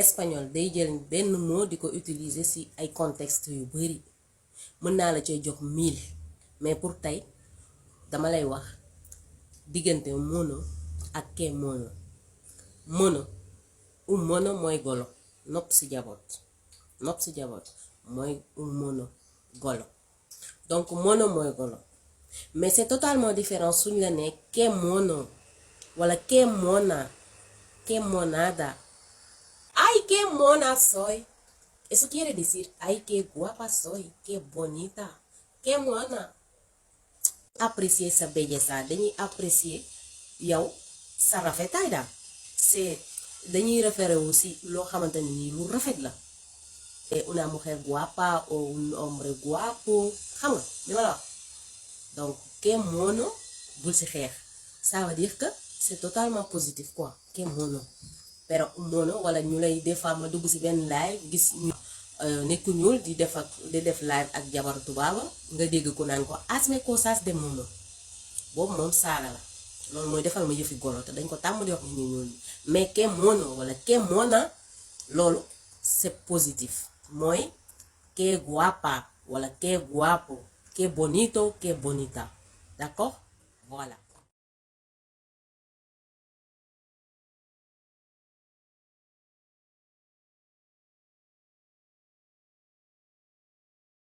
espagnol day jël benn mot di ko utiliser ci ay contexte yu bari mën naa la cay jox 1000 mais pour tey dama lay wax diggante mono ak que mono. Mono mooy golo nopp ci jaboot mooy mono golo donc mono mooy golo mais c'est totalement différent suñ la ne que mono wala que mona, que monada. Ay, qué mona soy. Eso quiere decir, ay, qué guapa soy, qué bonita, qué mona. Apprécier sa belleza, dañuy apprécier yow sa rafetaay daal. C'est dañuy référé aussi loo xamante ni lu rafet la. Una mujer guapa o un hombre guapo, xam nga li ma la wax. Donc, qué mono bul ci xeex. Ça veut dire que c'est totalement positif quoi, qué mono. Pero mono wala ñu lay des fois ma dugg ci benn live gis nit ku ñuul di def live ak jabaru tubaaba nga dégg ko naan ko hazme cosas de mono boobu moom saaga la loolu mooy defal ma yëfi golo te dañ ko tàmm di wax nit ñu ñuul mais que mono wala que mona loolu c'est positif mooy que guapa wala que guapo que bonito que bonita, d'accord, voilà.